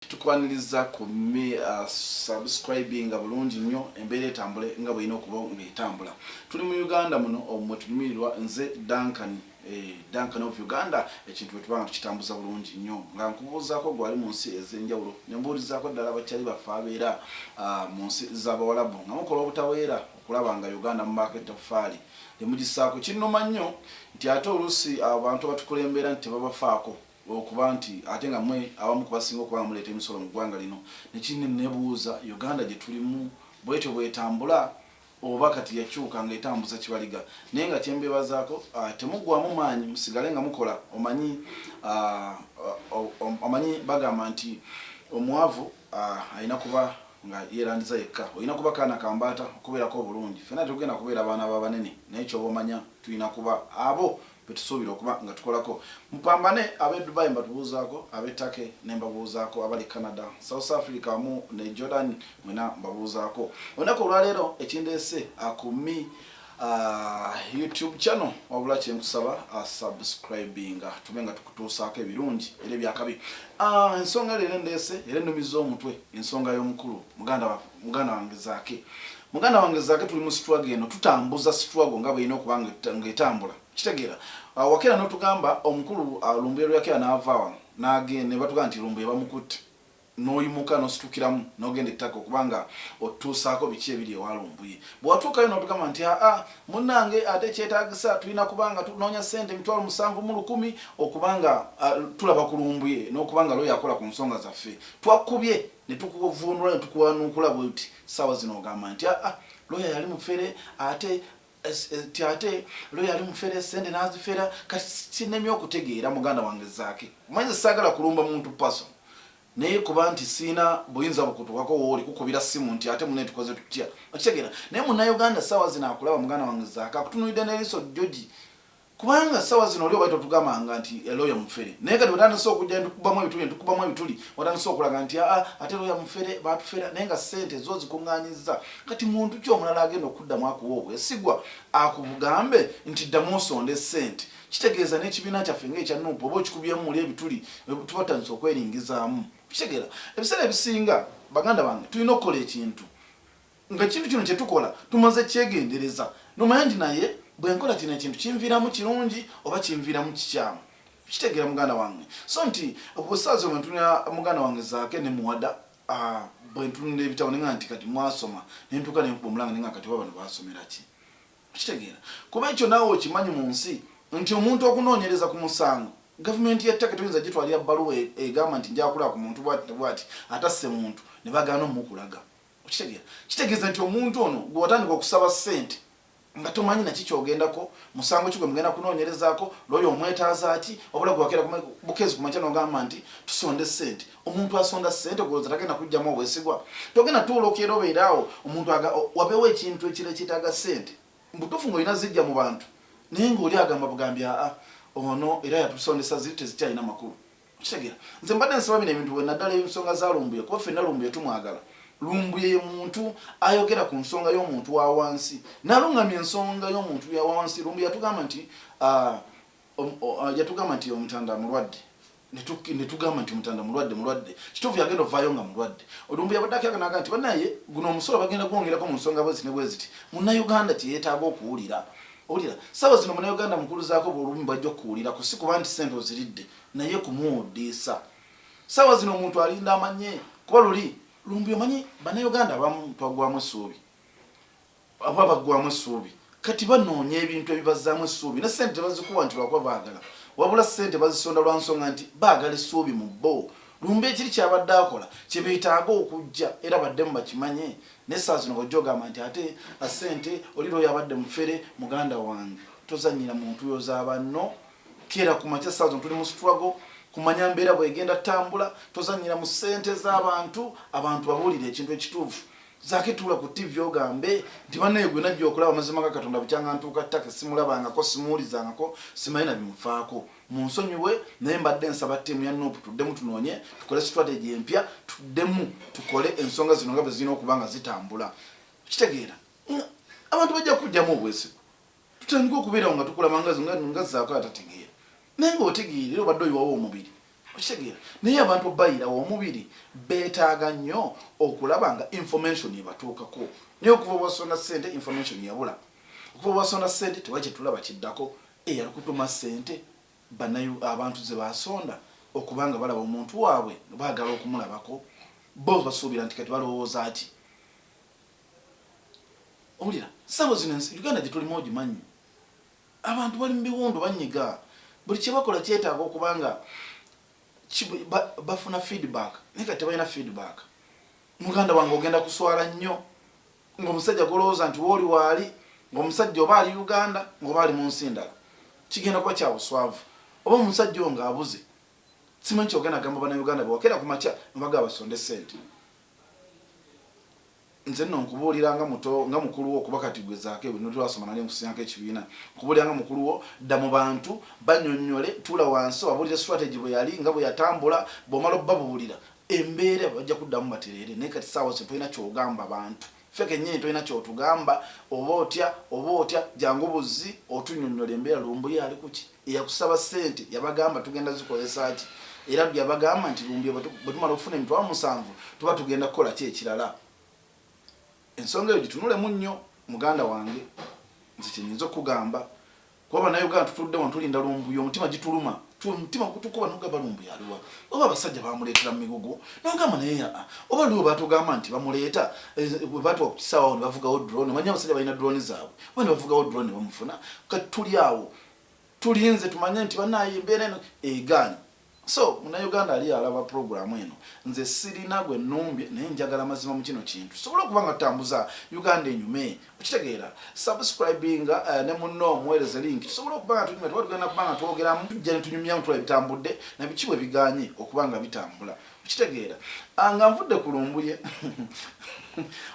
Tukwaniriza ku mi subscribinga bulungi nnyo, embeera etambule nga bwelina okuba ng'etambula. Tuli mu Uganda muno omwe tunyumirirwa. Nze Duncan, Duncan of Uganda. Ekintu bwe tuba nga tukitambuza bulungi nnyo, nga nkubuuzaako gwali mu nsi ez'enjawulo, ne mbuulizaako ddala abakyali baffe abeera mu nsi z'Abawalabu, nga mukola obutaweera okulaba nga Uganda mubaako ettoffaali lyemugisaako. Kinnuma nnyo nti ate oluusi abantu abatukulembera nti tebabafaako, okuba nti ate nga mwe abamu kubasinga okuba nga muleeta emisolo mu ggwanga lino. Nekinebuuza, Uganda gye tulimu bwetyo bwetambula, oba kati yakyuka nga etambuza kibaliga? Naye nga kyembebazaako, temuggwamu maanyi, musigale nga mukola. Omanyi, omanyi bagamba nti omwavu alina kuba nga yeerandiza yekka. Olina kuba kaana kambaata okubeerako obulungi. Ffenna tetugenda kubeera baana babanene, naye kyoba omanya, tulina kuba abo betusuubira okuba nga tukolako. Mupambane. Ab'e Dubai mbatubuuzaako, ab'e Turkey ne mbabuuzaako, abali Canada, South Africa wamu ne Jordan, mwena mbabuuzaako. Olunaku olwaleero ekindeese ku mi YouTube channel, wabula kyenkusaba, subscribinga, tube nga tukutuusaako ebirungi era ebyakabi. Ensonga leero endeese era ennumiza omutwe, ensonga y'omukulu muganda wange Zaake. Muganda wange Zaake, tuli mu struggle eno, tutambuza struggle nga bwerina okuba ng'etambula. Kitegeera, wakeera n'otugamba omukulu Lumbuye lweyakera n'ava wano ne batugamba nti Lumbuye bamukutte, n'oyimuka n'ositukiramu n'ogenda ettaka okubanga otutuusaako biki ebiri ewa Lumbuye. Bwe watuukayo n'otugamba nti, "Aa, munnange, ate kyetaagisa tulina kubanga tunoonya ssente 700,000 okubanga tulaba ku Lumbuye n'okubanga looya akola ku nsonga zaffe." Twakubye ne tukuvundula ne tukuwanuukula bweti. Saawa zino ogamba nti, "Aa, looya yali mufere, ate ti ate looya yali mufere, sente n'azifera." Kati kinemye okutegeera, muganda wange Zaake. Omanyize saagala kulumba muntu person, naye kuba nti siina buyinza bukutuukako wooli kukubira simu nti ate mune tukoze tutya, okitegeera? Naye Munnayuganda saawa zino akulaba, muganda wange Zaake, akutunuulidde n'eriiso jjogi, kubanga sawa zino oli obaita otugambanga nti eloya mufere, naye kati watandise okujja netukubamu ebituli, netukubamu ebituli, watandise okulaga nti, "Aa, ate loya mufere, batufera," naye nga sente zo zikuŋŋaanyiza. Kati muntu ki omulala agenda okuddamu akuwa obwesigwa, akugambe nti ddamu osonde sente? Kitegeeza n'ekibiina kyaffe ngaekya NUP oba okikubyemu muli ebituli, tuba tutandise okweringizaamu. Kitegeera, ebiseera ebisinga, baganda bange, tulina okukola ekintu nga ekintu kino kyetukola tumaze kyegendereza, nomanya nti naye bwe nkola kino ekintu kinviiramu kirungi oba kinviiramu kikyamu. Kitegeera, muganda wange? So nti bwesaazi bwe ntunira muganda wange Zaake ne Muwada, bwe ntunula ebitabo nenga nti kati mwasoma, nentuuka nenkuba omulanga nenga kati oba bano basomera ki? Kitegeera, kuba ekyo naawe okimanyi mu nsi nti omuntu okunoonyereza ku musango, gavumenti y'ettaka toyinza gitwalira bbaluwa egamba nti njakulaba ku muntu bwati ne bwati atasse muntu, ne bagaana omukulaga. Okitegeera? Kitegeeza nti omuntu ono gwe watandika okusaba ssente nga tomanyi naki kyogendako, musango ki gwe mugenda kunoonyerezaako, looya omwetaaza ki, wabula gwe wakeera bukeezi ku makya n'ogamba nti tusonde ssente. Omuntu asonda ssente golooza tagenda kujjamu obwesigwa? Togenda tuula okeera obeere awo, omuntu wabeewo ekintu ekira ekyetaaga ssente mubutuufu ng'olina zijja mu bantu, naye ng'oli agamba bugambi, "Aa, ono era yatusondesa ziri tezikyalina makulu." Kitegeera, nze mbadde nsaba bino ebintu bwe naddala ensonga za Lumbuye, kuba ffenna Lumbuye tumwagala. Lumbuye ye muntu ayogera ku nsonga y'omuntu wa wansi, n'alungamya ensonga y'omuntu ya wansi. Lumbuye yatugamba nti omutanda mulwadde, ne tugamba nti omutanda mulwadde, mulwadde kituufu, yagenda ovaayo nga mulwadde. Lumbuye abadde akyaga naga nti banaye guno omusolo bagenda gwongerako mu nsonga bwezi ne bweziti. Munnayuganda kyeyeetaaga okuwulira, owulira saawa zino Munnayuganda mukuluzaako bulumi bwajja okuwulirako, si kuba nti sente oziridde, naye kumuwuddiisa. Saawa zino omuntu alinda amanye, kuba luli Lumbi omanyi Bannayuganda abamu twaggwamu essuubi, aba baggwamu essuubi, kati banoonya ebintu ebibazzaamu essuubi, ne sente tebazikuwa nti lwakuba baagala, wabula sente bazisonda lwa nsonga nti baagala essuubi mu bo. Lumbi ekiri kyabadde akola kyebeetaaga okujja era baddemu bakimanye. Naye saa zino bwojja ogamba nti ate sente oli lwoyo abadde mufere, muganda wange, tozanyira mu ntuuyo za banno. Keera ku makya. Saa zino tuli mu struggle kumanya mbeera bwegenda tambula. Tozanyira mu ssente z'abantu. Abantu babuulire ekintu ekituufu. Zaake, tuula ku TV ogambe nti bannaye gwe najja okulaba, amazima ga Katonda, bukyanga ntuuka ttake simulabangako, simuwulizangako, simanyi na bimufaako, munsonyiwe, naye mbadde nsaba ttiimu ya NUP tuddemu tunoonye, tukole strategy empya, tuddemu tukole ensonga zino nga bwe zirina okuba nga zitambula. Kitegeera, abantu bajja kujjamu obwesigwa, tutandike okubeerawo nga tukulaba nga Zaako atategeera, naye ng'otegeera era obadde oyiwawo omubiri. Okitegeera? Naye abantu bayirawo omubiri beetaaga nnyo okulaba nga information ebatuukako. Naye okuva bwasonda ssente, information yabula. Okuva bwasonda ssente, tewali kyetulaba kiddako. Eyalukutuma ssente banayu abantu ze basonda okuba nga balaba omuntu waabwe, baagala okumulabako, bo basuubira nti kati balowooza ki? Owulira, ssaawa zino ensi Uganda gye tulimu ogimanyi, abantu bali mu biwundu, banyiga, buli kye bakola kyetaaga okuba nga bafuna feedback, naye kati tebalina feedback. Muganda wange, ogenda kuswala nnyo ng'omusajja golowooza nti wooli waali, ng'omusajja oba ali Uganda ng'oba ali mu nsi ndala. Kigenda kuba kya buswavu oba omusajja oyo ng'abuze. Simanyi kyogenda gamba Bannayuganda bewakeera ku makya nobagamba basonde ssente. Nze nno nkubuulira nga muto, nga mukulu wo, kuba kati gwe Zaake bwe twasoma nali nkusinganko ekibiina. Nkubuulira nga mukulu wo, dda mu bantu, bannyonnyole, tuula wansi obabuulire strategy bwe yali, nga bwe yatambula, bw'omala obabuulira embeera bajja kuddamu batereere. Naye kati ssaawa zino tolina ky'ogamba bantu. Ffe kennyini tolina ky'otugamba, oba otya, oba otya, jangu buzzi otunnyonnyole embeera. Lumbuye ali ku ki? Eyakusaba ssente yabagamba tugenda zikozesa ki? Era yabagamba nti Lumbuye bwe tumala okufuna 70,000 tuba tugenda kukola ki ekirala? Ensonga eyo gitunulemu nnyo, muganda wange. Nze kye nnyinza okukugamba, kuba Bannayuganda tutudde wano tulinda Lumbuye, omutima gituluma, omutima gutukuba nogamba Lumbuye aliwa? Oba abasajja bamuleetera mu migugu, nogamba naye aa, oba luli batugamba nti bamuleeta, bwe batuwa ku kisaawe awo ne bavugawo drone, omanyi abasajja balina drone zaabwe, oba ne bavugawo drone ne bamufuna. Kati tuli awo tulinze tumanye nti bannaaye embeera eno egaanye. So Munnayuganda ali alaba puroguramu eno, nze sirina gwe nnumbye, naye njagala mazima mu kino kintu tusobole okuba nga tutambuza Uganda enyume. Okitegeera? Subscribinga ne munno omuweereze link, tusobole okuba nga tunyumya. Tuba tugenda kuba nga twogeramu, tujja ne tunyumyamu, tulaba ebitambudde na biki bwe biganye okuba nga bitambula. Okitegeera? Nga nvudde ku Lumbuye,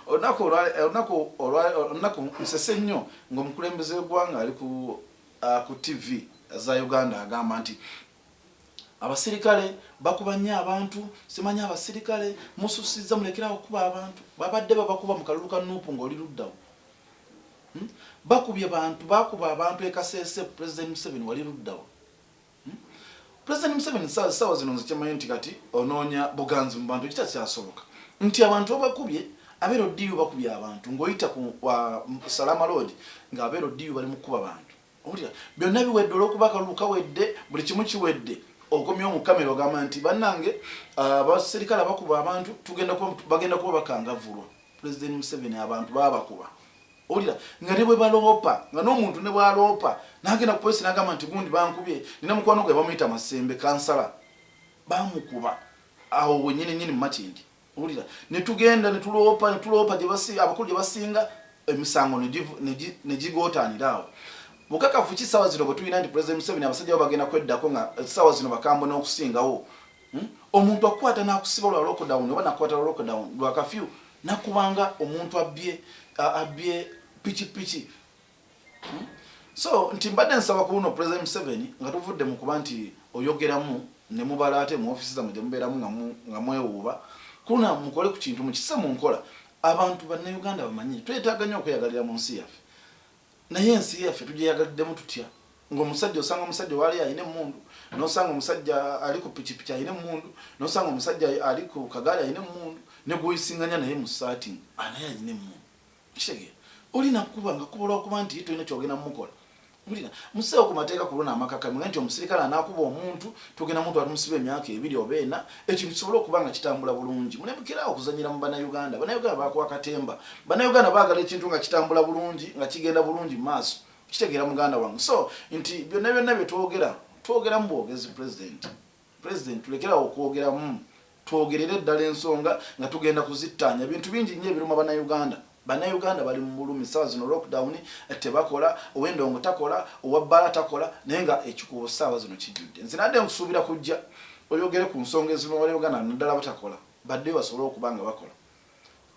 olunaku nsese nnyo ng'omukulembeze w'eggwanga ali ku TV za Uganda agamba nti abasirikale bakuba nnyo abantu, simanyi abasirikale mususizza, mulekerawo okukuba abantu. Babadde babakuba mu kalulu ka NUP ng'oli luddawo? Bakubye bantu, bakuba abantu e Kasese, President Museveni wali luddawo? President Museveni, saawa zino nze kyemanyi nti kati onoonya buganzi mu bantu, ekitakyasoboka nti abantu babakubye. Abeera LDU bakubye abantu ng'oyita ku Salama Road, ng'abeera LDU bali mu kukuba bantu. Owulira, byonna biwedde, olwokuba akalulu kawedde, buli kimu kiwedde, okomyewo mu kamera ogamba nti bannange abaserikale abakuba abantu tugenda kuba, bagenda kuba bakangavvulwa. President Museveni, abantu babakuba, owulira, nga ne bwe baloopa, nga n'omuntu ne bwaloopa n'agenda ku polisi n'agamba nti gundi bankubye. Nina mukwano gwe bamuyita Masembe, kansala, bamukuba awo wennyini nnyini mu Makindye. Owulira, ne tugenda ne tuloopa, ne tuloopa abakulu gye basinga emisango ne gigootaanira awo. Bukakafu ki ssaawa zino bwe tulina nti President Museveni abasajja bo bagenda kweddako nga essaawa zino bakambwe n'okusingawo? Omuntu akukwata n'akusiba lwa lockdown, oba nakukwata lwa lockdown, lwa kafyu, nakubanga omuntu abbye pikipiki. So nti mbadde nsaba ku luno, President Museveni, nga tuvudde mu kuba nti oyogeramu ne mubala ate mu ofiisi zammwe gye mubeeramu nga mwewuuba, ku luno mukole ku kintu mukisse mu nkola, abantu Bannayuganda bamanye twetaaga nnyo okweyagalira mu nsi yaffe. Naye ensi yaffe tugyeyagaliddemu tutya ng'omusajja osanga omusajja owaali alina emmundu, n'osanga omusajja ali ku pikipiki alina emmundu, n'osanga omusajja ali ku kagaali alina emmundu, ne gw'oyisinganya naye mu ssaati naye alina emmundu? Okitegeera? Oli nakuba nga kuba olwakuba nti tolina kyogenda mumukola. Mpulira, museewo ku mateeka ku luno amakaka, mugambe nti omusirikale anaakuba omuntu tugenda mutwala tumusibe emyaka 2 oba 4, ekintu kisobole okuba nga kitambula bulungi. Mulemekerawo okuzanyira mu Bannayuganda. Bannayuganda bakuwa katemba. Bannayuganda baagala ekintu nga kitambula bulungi, nga kigenda bulungi mu maaso. Okitegeera, muganda wange? So nti byonna byonna bye twogera, twogeramu bwogezi. President, tulekerawo okwogeramu, twogerere ddala ensonga nga tugenda kuzittaanya. Bintu bingi nnyo ebiruma Bannayuganda. Bannayuganda bali mu bulumi ssaawa zino, lockdown, tebakola, ow'endongo takola, owa bbaala takola, naye nga ekikuubo ssaawa zino kijjudde. Nze nadde nkusuubira kujja oyogere ku nsonga eziruma Bannayuganda, naddala batakola, baddeyo basobole okuba nga bakola,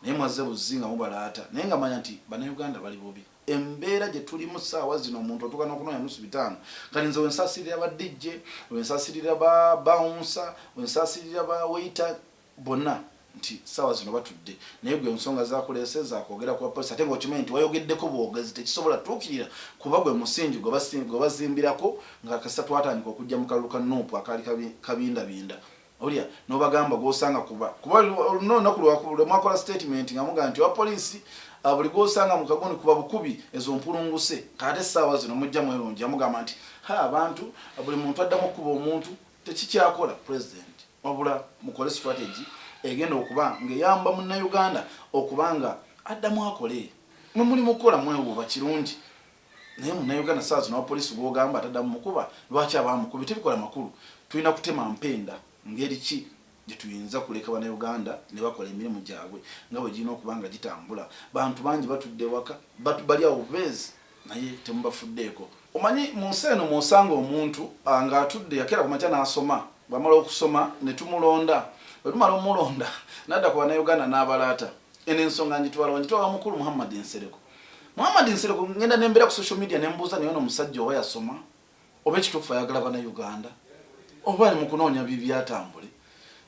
naye mwazze buzzi nga mubalaata, naye nga manya nti Bannayuganda bali bubi. Embeera gye tulimu ssaawa zino, omuntu otuuka n'okunoonya nusu bitaano. Kati nze wensaasirira ba DJ, wensaasirira ba bouncer, wensaasirira ba waiter bonna. nti ssaawa zino batudde naye gwe ensonga zakuleese zakwogera ku bapoliisi ate ng'okimanyi nti wayogeddeko bwogezi tekisobola tuukirira kuba gwe musingi gwe bazimbirako nga kasita twatandika okujja mu kalulu ka Nup akaali kabindabinda olya n'obagamba gw'osanga kuba kuba olunaku lwe mwakola statement nga mugamba nti owa poliisi buli gw'osanga mu kagoni kuba bukubi ezo mpulunguse kate essaawa zino mujja mwerungi yamugamba nti ha abantu buli muntu addamu okukuba omuntu tekikyakola president wabula mukole strategy egenda okuba ng'eyamba munnayuganda okuba nga addamu akole mwe muli mukukola mwewuuba kirungi naye munnayuganda saa zino abapoliisi gw'ogamba ataddamu mukuba lwaki abamukubi tebikola makulu tulina kutema mpenda ngeri ki gye tuyinza kuleka bannayuganda ne bakola emirimu gyabwe nga bwe girina okuba nga gitambula bantu bangi batudde waka bali awo bubeezi naye temubafuddeeko omanyi mu nsi eno mw'osanga omuntu ng'atudde yakeera ku makya n'asoma bw'amala okusoma ne tumulonda bwe tumala omulonda n'adda ku bannayuganda n'abalaata eno ensonga ngitwala ngitwala mukulu Muhammad Nsereko Muhammad Nsereko ngenda nembeera ku social media ne mbuuza naye ono omusajja oba yasoma oba ekituufu ayagala bannayuganda oba ali mu kunoonya bibyatambule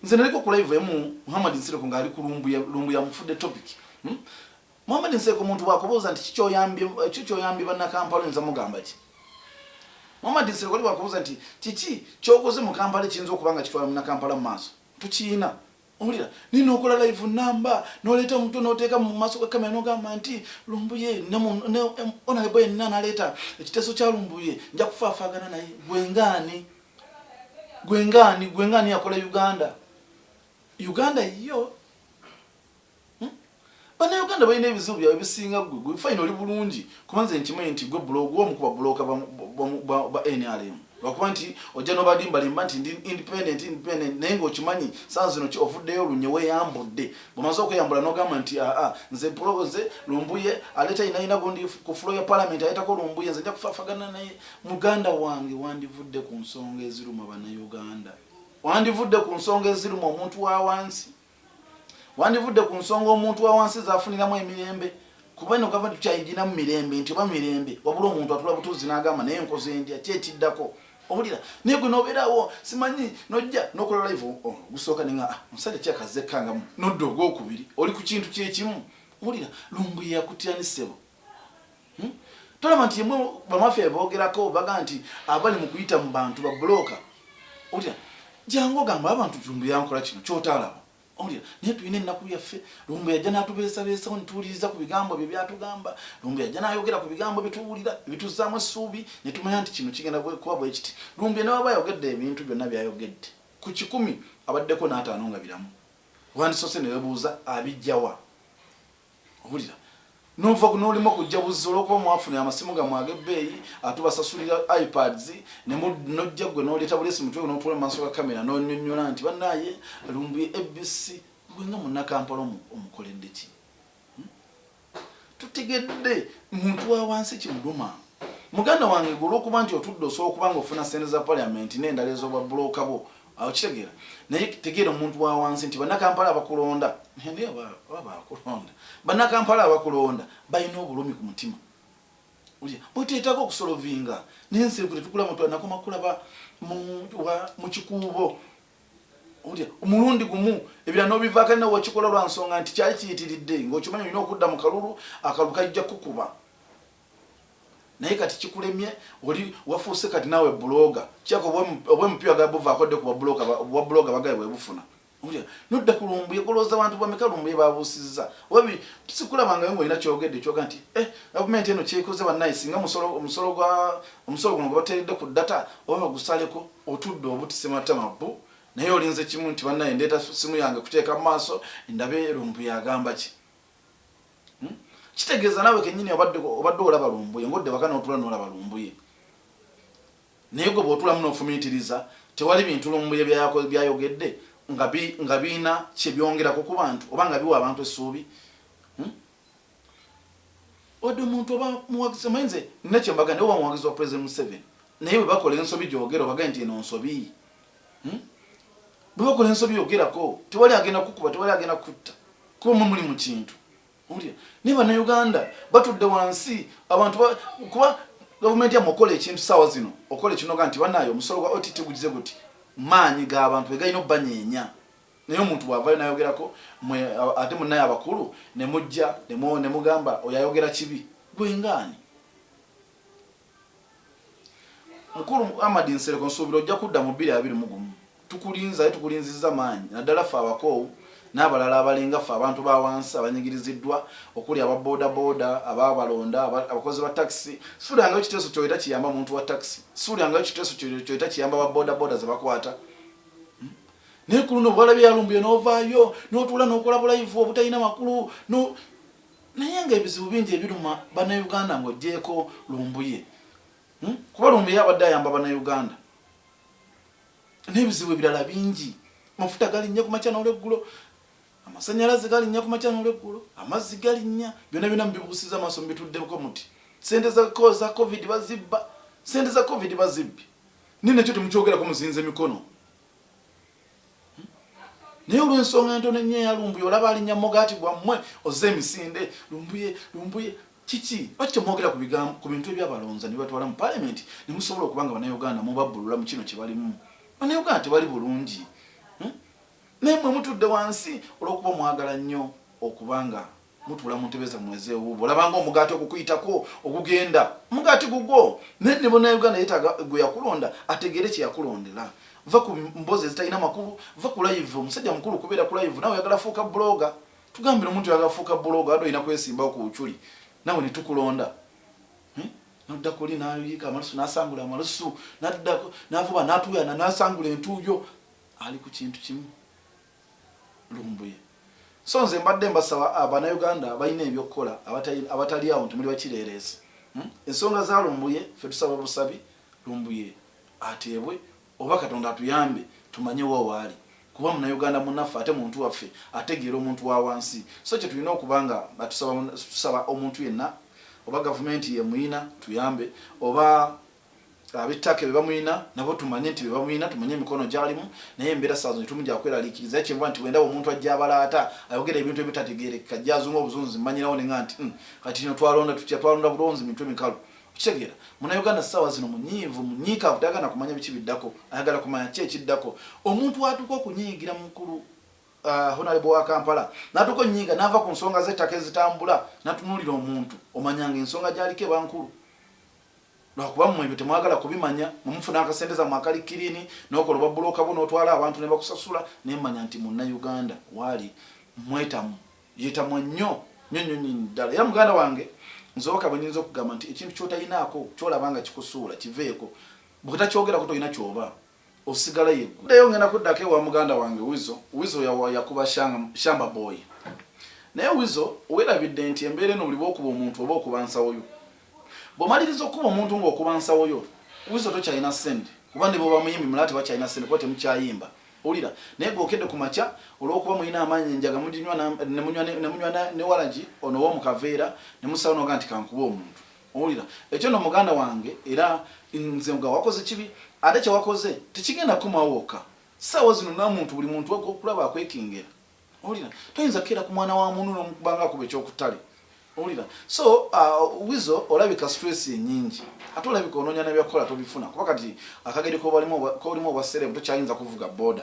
nze naliko ku live emu Muhammad Nsereko ng'ali ku Lumbuye amufudde topic? Muhammad Nsereko omuntu bw'akubuuza nti kikyoyambye bannakampala oyinza mugamba ki Muhammad Nsereko oli bw'akubuuza nti kiki kyokoze mu Kampala ekiyinza okuba nga kitwala munnakampala mu maaso tukiina owulira nina okola live namba noleeta omuntu noteeka mu maaso ga kamera nogamba nti Lumbuye honorable yenna naleeta ekiteeso kya Lumbuye nja kufaafaagana naye gwengaani gwengaani gwengaani yakola Uganda Uganda yo Bannayuganda balina ebizibu byabwe bisinga gwe gwe fine oli bulungi kuba nze nkimanyi nti gwe blog omu ku babulooka ba NRM lwakuba nti ojja n'obalimbalimba nti ndi independent independent naye ng'okimanyi saa zino ki ovuddeyo lunye weeyambudde bw'omaze okweyambula n'ogamba nti aa nze nze Lumbuye aleeta yinayina gundi ku floor ya parliament aleetako Lumbuye nze nja kufaafagana naye muganda wange wandivudde ku nsonga eziruma bannayuganda wandivudde ku nsonga eziruma omuntu wa wansi wandivudde ku nsonga omuntu wa wansi zafuniramu emirembe kuba eno gavumenti tukyayigina mu mirembe nti oba mirembe wabula omuntu atula butuuzi n'agamba naye nkoze ndya ki ekiddako owulira naye gwe nobeerawo simanyi nojja nokola live oh, gusooka nenga ah, omusajja kyakazze kangamu nodda ogwokubiri oli ku kintu kyekimu owulira Lumbuye yakutira ne ssebo Tolaba nti yemwe bamafia bebogerako baga nti abali mu kuyita mu bantu babuloka owulira jangu ogamba abantu Lumbuye yankola kino kyotalaba owulira naye tulina ennaku yaffe Lumbuye ajja n'atubeesabeesawo netuwuliriza ku bigambo bye byatugamba Lumbuye ajja n'ayogera ku bigambo byetuwulira ebituzzaamu essuubi ne tumanya nti kino kigenda kuba bwe kiti Lumbuye newaba ayogedde ebintu byonna byayogedde ku 100 abaddeko n'ataano nga biramu wandisoose ne webuuza abijjawa owulira nova nolimu okujja buzzi olwokuba mwafuna amasimu gamwe ag'ebbeeyi atubasasulira iPads nojja gwe noleeta bulesi mutwe notuula mu maaso ga kamera nonyonyola nti bannaaye Lumbuye ABC gwe nga munnakampala omukoledde ki Tutegedde muntu wa wansi kimuluma muganda wange gwe olwokuba nti otudde osobola okuba nga ofuna sente za parliament n'endala ez'obwa bulooka bwo awo kitegeera naye tegeera omuntu wa wansi nti bannakampala abakulonda naye oba bakulonda bannakampala abakulonda balina obulumi ku mutima bweteetaaga okusolovinga naye nsi tetukula muntu anakoma kulaba mu kikuubo otya omulundi gumu ebira n'obivaako alina wekikola lwa nsonga nti kyali kiyitiridde ng'okimanyi olina okudda mu kalulu akalulu kajja kukuba naye kati kikulemye oli wafuuse kati naawe buloga kyako obwemupira gabuvaako dde ku babuloga bagaye bwebufuna nodda ku Lumbuye golowooza bantu bameka Lumbuye babuusizza oba sikulabangayo ng'olina kyogedde kyoga nti eh gavumenti eno kyekoze bannaye singa omusolo gwa omusolo guno gwe bateeredde ku data oba bagusaleko otudde obutise matama bu naye olinze kimu nti bannaye ndeeta simu yange kuteeka mu maaso ndabe Lumbuye agamba ki Kitegeeza naawe kennyini obadde olaba Lumbuye ng'odde waka n'otuula n'olaba Lumbuye naye gwe bw'otuulamu n'ofumiitiriza tewali bintu Lumbuye byayogedde nga birina kye byongerako ku bantu oba nga biwa abantu essuubi Wadde omuntu oba muwagizi omanyi nze nina kye mbaga naye oba muwagizi wa President Museveni naye bwe bakola ensobi gyogera obagaye nti eno nsobi Bwe bakola ensobi yogerako tewali agenda kukuba tewali agenda kutta kuba mwe muli mu kintu owulira naye bannayuganda batudde wansi abantu kuba gavumenti yammwe okola ekintu saawa zino okola ekinoga nti bannaaye omusolo gwa OTT gugize guti maanyi g'abantu be galina obbanyeenya. Naye omuntu bw'avaayo n'ayogerako, mmwe ate munnaye abakulu ne mujja ne mugamba oyo ayogera kibi. Gwe ng'ani? Mukulu Ahmad Nsereko nsuubira ojja kudda mu 2021. Tukulinze ate tukulinzizza maanyi naddala ffe abakoowu n'abalala abalinga ffe abantu ba wansi abanyigiriziddwa okuli aba bodaboda, ababalonda, abakozi ba takisi. Siwulirangayo kiteeso ky'oleeta kiyamba muntu wa takisi. Siwulirangayo kiteeso ky'oleeta kiyamba ba bodaboda ze bakwata. Hmm? Naye ku luno bwalabye yalumbuye n'ovaayo n'otuula n'okola bulayivu obutalina makulu no naye nga ebizibu bingi ebiruma bannayuganda ng'oggyeeko Lumbuye. Hmm? Kuba Lumbuye abadde ayamba bannayuganda. N'ebizibu ebirala bingi. Amafuta galinnya ku makya n'olweggulo, amasannyalaze galinnya ku makya n'olweggulo, amazzi galinnya, byonna byonna mubibuusiza amaaso mubituddeko muti. Ssente za, za covid bazibba, ssente za covid bazibbye. Naye nakyo temukyogerako muzinze mikono. Hmm? Naye olw'ensonga entono ennyo eya Lumbuye olaba alinnya mugaati gwammwe ozze emisinde Lumbuye Lumbuye kiki lwaki temwogera ku bigambo ku bintu ebyabalonza ne batwala mu palamenti ne musobola okuba nga bannayuganda mubabbulula mu kino kye balimu bannayuganda tebali bulungi hmm? Naye mwe mutudde wansi olw'okuba mwagala nnyo okuba nga mutuula mu ntebe zammwe ez'ewuuba olaba nga omugaati ogukuyitako ogugenda omugaati gugwo naye ne bannayuganda yeetaaga gwe yakulonda ategeere kye yakulondera va ku mboozi ezitalina makulu va ku live omusajja mukulu kubeera ku live nawe oyagala fuuka blogger Tugambire omuntu oyagala fuuka buloga wadde olina kwesimbawo ku buculi nawe netukulonda eh? Nodda kuli nayiika amalusu nasangula amalusu nadda navuba natuuyana nasangula entuuyo ali ku kintu kimu Lumbuye. So nze mbadde mbasaba abanauganda abalina ebyokukola abatali awo nti muli bakireereezi hmm? Ensonga za Lumbuye ffe tusaba busabi Lumbuye ateebwe Oba Katonda atuyambe tumanye wa waali kuba munauganda munaffe ate muntu waffe ategeera omuntu wawansi so kyetulina okuba nga tusaba tusaba omuntu yenna oba gavumenti yemuyina tuyambe oba abettaka bebamuyina nabo tumanye nti bebamuyina tumanye emikono gyalimu naye embeera saawa zino tetumu gyakweraliikiriza naye kyenva nti bwendaba omuntu ajja abalaata ayogera ebintu ebitategeerekeka ajja azunga obuzunzi mmanyirawo nenga nti kati kino twalonda tutya twalonda bulonzi mitwe mikalu. Okitegeera? Munauganda ssaawa zino munyiivu, munyiikaavu, tayagala na kumanya biki biddako, ayagala kumanya ki ekiddako. Omuntu atuuka okunyiigira mukulu Honalebo wa Kampala, n'atuuka onyiiga n'ava ku nsonga z'ettaka ezitambula n'atunuulira omuntu, omanya nga ensonga gy'aliko eba nkulu. Lwakuba mmwe ebyo temwagala kubimanya, mwe mufuna akasente zammwe akali kiriini, n'okola obwa bbulooka bwo n'otwala abantu ne bakusasula, naye manya nti Munnayuganda waali mwetamu. Yetamwa nnyo nnyo nnyo nnyini ddala. Era muganda wange nze obubaka bwe nnyinza okugamba nti ekintu ky'otayinaako ky'olaba nga kikusuula kiveeko. Bw'otakyogerako tolina ky'oba, osigala yeggwe. Ddayo ngenda kuddako ewa muganda wange Weasel. Weasel yakuba Shamba Boy. Naye Weasel weerabidde nti embeera eno buli bw'okuba omuntu oba okuba nsawo yo. Bw'omaliriza okukuba omuntu ng'okuba nsawo yo, Weasel tokyalina ssente kuba ne bw'oba muyimbi mulala tebakyalina ssente kuba temukyayimba. Owulira? Naye gwe okedde ku makya, olw'okuba mulina amaanyi, enjaga muginywa ne munywa ne munywa ne walagi ono ow'omu kaveera, ne musalawo n'ogamba nti, Kankube omuntu. Owulira? Ekyo nno muganda wange, era nze nga wakoze kibi, ate kye wakoze tekigenda kukomawo wokka. Ssaawa zino n'omuntu, buli muntu okulaba akwekengera. Owulira? Toyinza kukeera ku mwana wa munno n'omukuba nga akuba eky'oku ttale. Owulira? So, Weasel olabika stress ye nnyingi. Ate olabika onoonya na byakukola tobifuna kuba kati akageri k'olimu obwa celeb tokyayinza kuvuga boda,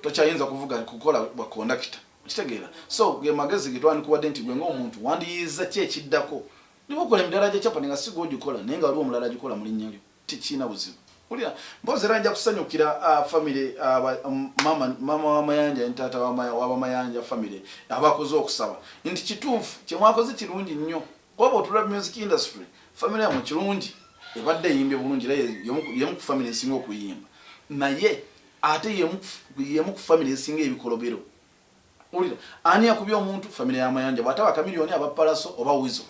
tokyayinza kuvuga kukola bwa kondakita. Okitegeera? So, ge magezi ge twandikuwadde nti gwe ng'omuntu wandiyiiyizza ki ekiddako. Ne bw'okola emidaala gya chapati nga si gwe ogikola naye nga waliwo omulala agikola mu linnya lyo. Tekirina buzibu. Wulira, mpozi era nja kusanyukira family mama mama wa Mayanja ne taata wa Bamayanja family abakoze okusaba nti kituufu kye mwakoze kirungi nnyo kuba bw'otunula music industry family yammwe kirungi ebadde eyimbye bulungi era yemu ku family esinga okuyimba naye ate yemu ku family esinga ebikolobero. Owulira ani yakubye omuntu family ya Mayanja bwataba Chameleone aba Pallaso oba Weasel.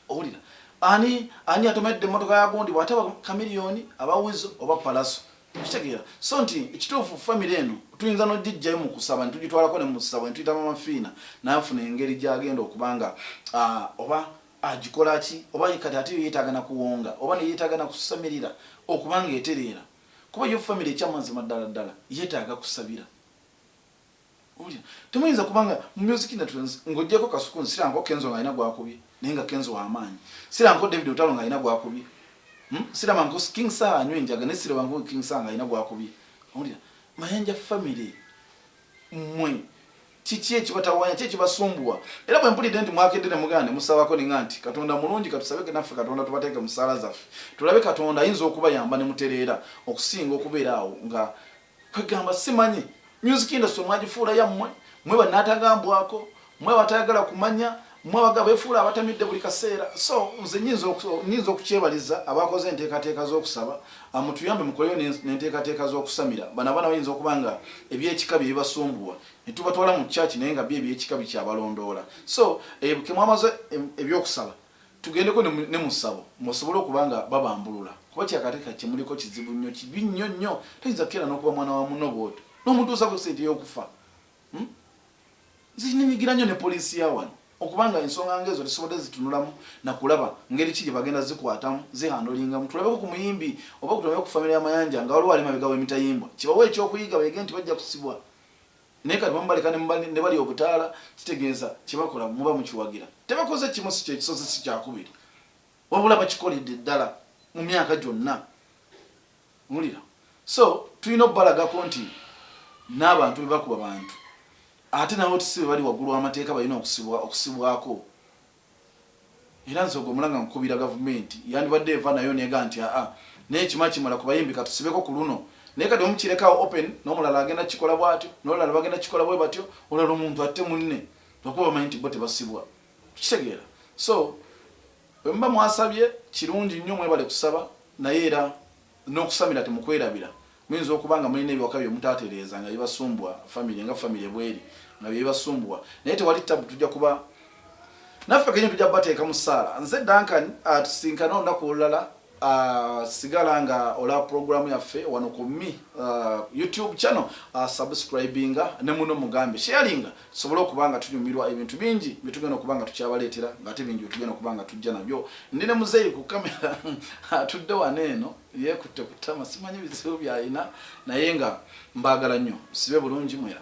Owulira ani ani yatomedde emmotoka ya gundi bwataba Chameleone aba Weasel oba Pallaso. Okitegeera? So nti ekituufu family eno tuyinza n'ogijjayo mu kusaba ne tugitwalako ne mu ssabo ne tuyita Mama Fiina n'afuna engeri gy'agenda okuba nga oba agikola ki oba kati ate yo yeetaaga na kuwonga oba ne yeetaaga na kusamirira okuba ng'etereera kuba yo family ekyamazima ddala ddala yeetaaga kusabira. Owulira? Temuyinza kuba nga mu music industry ng'oggyeko Kasuku nsirangako Kenzo ng'alina gw'akubye naye nga Kenzo wa maanyi. Sirangako David Lutalo ng'alina gw'akubye. Hmm? Sirabangako King Saha anywa enjaga naye sirabangako King Saha ng'alina gw'akubye. Owulira? Mayanja family. Mmwe kiki ekibatawanya, ki ekibasumbuwa? Era bwe mpulidde nti mwakedde ne muganda ne musabako, ninga nti Katonda mulungi, katusabe naffe Katonda tubateeke mu ssaala zaffe, tulabe Katonda ayinza okubayamba ne mutereera, okusinga okubeera awo nga kwegamba simanyi music industry mwagifuula yammwe. Mwe bannaatagambwako, mwe abatayagala kumanya, mwe abaga beefuula abatamidde buli kaseera. So nze nyinza okukyebaliza abakoze enteekateeka z'okusaba. Mutuyambe mukoleyo n'enteekateeka z'okusamira bano abaana. Bayinza okuba nga ebyekika bye bibasumbuwa ne tubatwala mu church, naye nga byo ebyekika bikyabalondoola. So ke mwamaze ebyokusaba, tugendeko ne mu ssabo, musobole okuba nga babambulula, kuba kyakateeka kyemuliko kizibu nnyo, kibi nnyo nnyo. Toyinza kukeera n'okuba mwana wa muno bwotyo n'omutuusa ku sente y'okufa, Zinenyigira nnyo ne poliisi ya wano okubanga ensonga ngaezo tesobodde zitunulamu nakulaba ngeri ki gye bagenda zikwatamu, zihandlingamu. Tulabeko ku muyimbi oba kutulabeko ku famire y'Amayanja nga waliwo ali mabega w'emitayimbwa, kibawe ekyokuyiga, bayige nti bajja kusibwa. Naye kati bamubaleka ne bali obutaala, kitegeeza kyebakola muba mukiwagira. Tebakoze kimu, si kyekisoose, si kyakubiri, wabula bakikoledde ddala mu myaka gyonna mulira. So tulina okubalagako nti n'abantu be bakuba bantu, ate nabo tisi be bali waggulu w'amateeka, balina okusibwako. Era nze ogwo omulanga nkukubira gavumenti, yandibadde eva nayo nega nti aa, naye kima kimala ku bayimbi, katusibeko ku luno. Naye kati omukirekawo open, n'omulala agenda kikola bw'atyo, n'olulala bagenda kikola bwe batyo, olala omuntu atte munne lwakuba bamanyi nti bo tebasibwa. Kitegeera? So bwe muba mwasabye, kirungi nnyo, mwebale kusaba, naye era n'okusamira temukwerabira. Muyinza okuba nga mulina ebiwaka bye mutatereeza nga bibasumbuwa, famire nga famire bweri nga byebibasumbuwa, naye tewali tabu, tujja kuba naffe kenyini tujja kubateeka mu ssaala. Nze Duncan, tusinkane olunaku olulala. Sigala nga olaba programu yaffe wano ku mi YouTube channel, subscribinga ne muno mugambe sharinga, tusobole okuba nga tunyumirwa ebintu bingi byetugenda okuba nga tukyabaleetera, ng'ate bingi byetugenda okuba nga tujja nabyo. Ndi ne muzeeyi ku kamera, atudde wano eno yeekutte ku ttama, simanyi bizibu byalina, naye nga mbaagala nnyo. Sibe bulungi mwera.